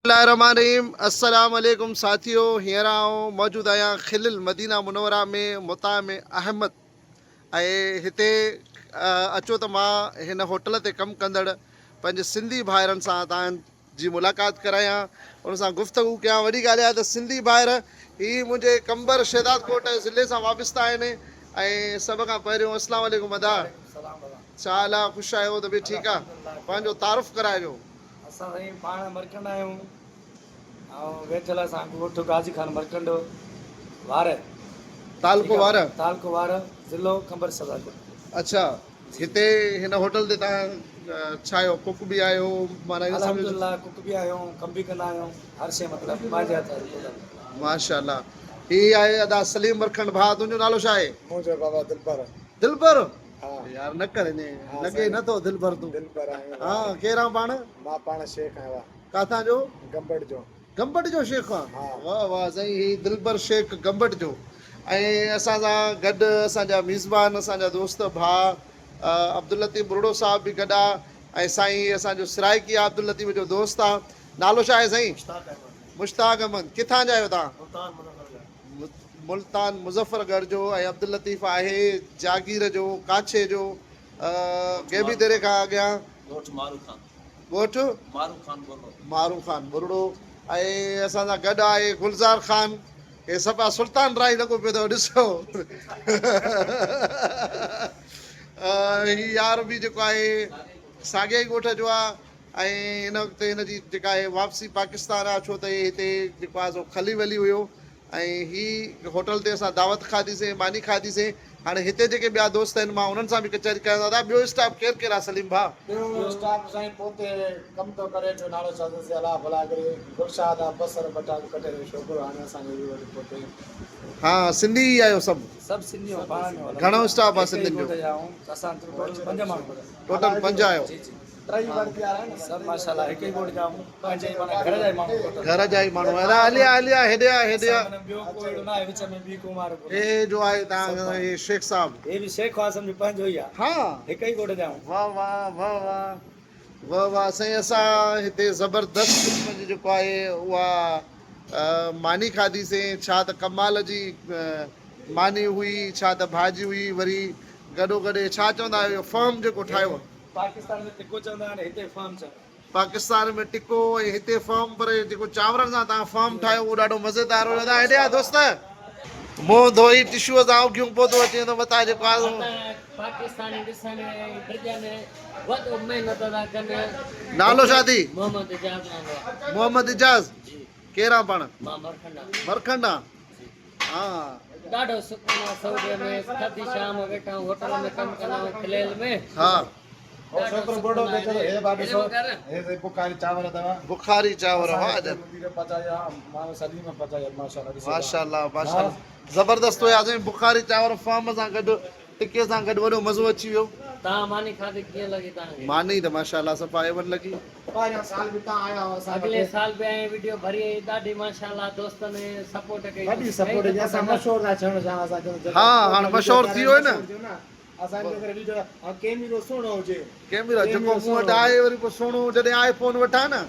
الله الرحمٰن الرحيم السلام عليڪم ساٿيو هينئر آئون موجود آهيان خلل مدينه منوره ۾ مطعم احمد ۽ هتي اچو ته مان هن هوٽل تي ڪم ڪندڙ پنهنجي سنڌي ڀائرن سان توهان جي ملاقات ڪرايان ان سان گفتگو ڪيان وڏي ڳالهه آهي ته سنڌي ڀائر هي منهنجي قمبر شهداد ڪوٽ ضلعي سان وابسته آهن ۽ سڀ کان پهريون السلام عليڪم ادا ڇا حال آهي خوش آهيو طبيعت ٺيڪ آهي پنهنجو تعارف ڪرائجو. اسان سائين پاڻ مرکنڊ آهيون ۽ ويٺل اسان ڳوٺ غازي خان مرکنڊ وارهه تعلقو وارهه تعلقو وارهه ضلعو قمبر شهزادپور. اڇا هتي هن هوٽل تي توهان ڇا آهيو ڪڪ به آهيو معنيٰ اهو سمجهو الحمدلله ڪڪ به آهيون ڪم به ڪندا آهيون هر شي مطلب پنهنجي هٿ آهي ٽوٽل. ماشاءالله هي آهي ادا سليم مرکنڊ ڀاء تنهنجو نالو ڇا آهي؟ منهنجو بابا دلبر. دلبر ها. يار نه ڪر ائين ها لڳي سائين. نه ٿو دلبر تون. دلبر آهيان ها واهه. ڪير آن پاڻ؟ مان پاڻ شيخ آهيان واهه. ڪاٿان جو؟ گمبٽ جو. گمبٽ جو شيخ آن؟ ها. واه واه سائين هي دلبر شيخ گمبٽ جو ۽ اسان سان گڏ اسان جا ميزبان اسان جا دوست ڀاء عبداللطيف ٻرڙو صاحب به گڏ آ ۽ سائين هي اسان جو سرائيڪي آ عبداللطيف جو دوست آ نالو ڇا آهي سائين؟ مشتاق احمد. مشتاق احمد ڪٿان جا آهيو توهان؟ ملتان مظفر ڳڙهه. ملتان مظفر ڳڙهه جو ۽ عبداللطيف آهي جاگير جو ڪاڇي جو غيبي ديري کان اڳيان. ڳوٺ مارو خان. ڳوٺ مارو خان ٻرڙو. مارو خان ٻرڙو ۽ اسان سان گڏ آهي گلزار خان هي صفا سلطان راهي لڳو پيو اٿو ڏسو هي يار به جيڪو آهي ساڳئي ئي ڳوٺ جو آهي ۽ هن وقت هن جي جيڪا آهي واپسي پاڪستان آهي ڇو ته هي هتي جيڪو آهي سو خلي ولي هيو ۽ هي هوٽل تي اسان دعوت کاڌي سين ماني کاڌي سين هاڻي هتي جيڪي ٻيا دوست آهن مان انهن سان به ڪچهري ڪيان دادا ٻيو اسٽاف ڪير ڪير آهي سليم ڀاء. ٻيو اسٽاف سائين پوتي ڪم ٿو ڪري پيو نالو ڇا اٿس الله ڀلا ڪري گلشاد آ بصر پٽاٽو ڪٽي جو ڇوڪرو هاڻي اسان جو ويو وڃي پوتي. ها سنڌي ئي آهيو سڀ. سڀ سنڌي آهيون پاڻ ۾ گهڻو اسٽاف آ سنڌين جو. اسان ٽوٽل 5 ماڻهو. ٽوٽل 5 آهيو. جي جي. ٽئي وڙ پيارا آهن. سڀ ماشاءالله هڪ ئي ڳوٺ جا آهيون پنهنجي ئي معنيٰ گهر جا ئي ماڻهو ٽوٽل. گهر جا ئي ماڻهو ادا هلي آ هلي آ هيڏي آ هيڏي آ. اسان معنيٰ ٻيو ڪو اهڙو نه آهي وچ ۾ ٻي ڪو مارو ڪونهي. هي جو آهي تان هي شيخ صاحب. هي به شيخ آ سمجهه پنهنجو ئي آ. ها. هڪ ئي ڳوٺ جا آهيون. واه واه واه واه واه واه سائين اسان هتي زبردست قسم جي جيڪو آهي اها ماني کاڌي سين ڇا ته ڪمال جي ماني هئي ڇا ته ڀاڄي هئي وري گڏو گڏ هي ڇا چوندا آهيو اهو فهم جيڪو ٺاهيو. پاڪستان ۾ ٽڪو چوندا آهن هتي فهم چوندا آهن. پاڪستان ۾ ٽڪو ۽ هتي فهم پر جيڪو چانورن سان توهان فهم ٺاهيو اهو ڏاڍو مزيدار هيو ادا هيڏي آ دوست منهن ڌوئي ٽشوء سان اگهيون پوء ٿو اچين ته متان جيڪو آ سو. پاڪستاني ڏسن ۽ ڊڄن وڏو محنت ٿا ڪن. نالو ڇا ٿي؟ محمد اعجاز نالو آ. محمد اعجاز جي. ڪير آن پاڻ؟ مان مرکنڊ آن. مرکنڊ آن. ها. ڏاڍو سڪون آ سعودي ۾ ٿڌي شام ويٺا آهيون هوٽل ۾ ڪم ڪندا آهيون کليل ۾. ها. هو ڇوڪرو ٻڍو ويٺو ٿو هي با ڏسو هي سائين بخاري چانور اٿو. بخاري چانور واهه جن. مدير پچايا ماڻهو سليم پچايا ماشاءالله ڏسو. ماشاءالله ماشاءالله زبردست هيا سائين بخاري چانور فام سان گڏ ٽڪي سان گڏ وڏو مزو اچي ويو. تان ماني کاڌي ڪيئن لڳي تان کي. ماني ته ماشاءالله صفا اي ون لڳي. پهريان سال به تان آيا هئا اسان وٽ. اڳلي سال به ائين وڊيو ڀري ۽ ڏاڍي ماشاءالله دوستن سپورٽ ڪئي. وڏي سپورٽ ڪئي اسان مشهور ٿا ٿيڻ چاهيون اسان چون ها هاڻ مشهور ٿي ويو نه. اسان جي ڪري وڊيو ها ڪيميرو سهڻو هجي. ڪيميرا جيڪو مون وٽ آهي وري پوء سهڻو جڏهن آء فون وٺان نه.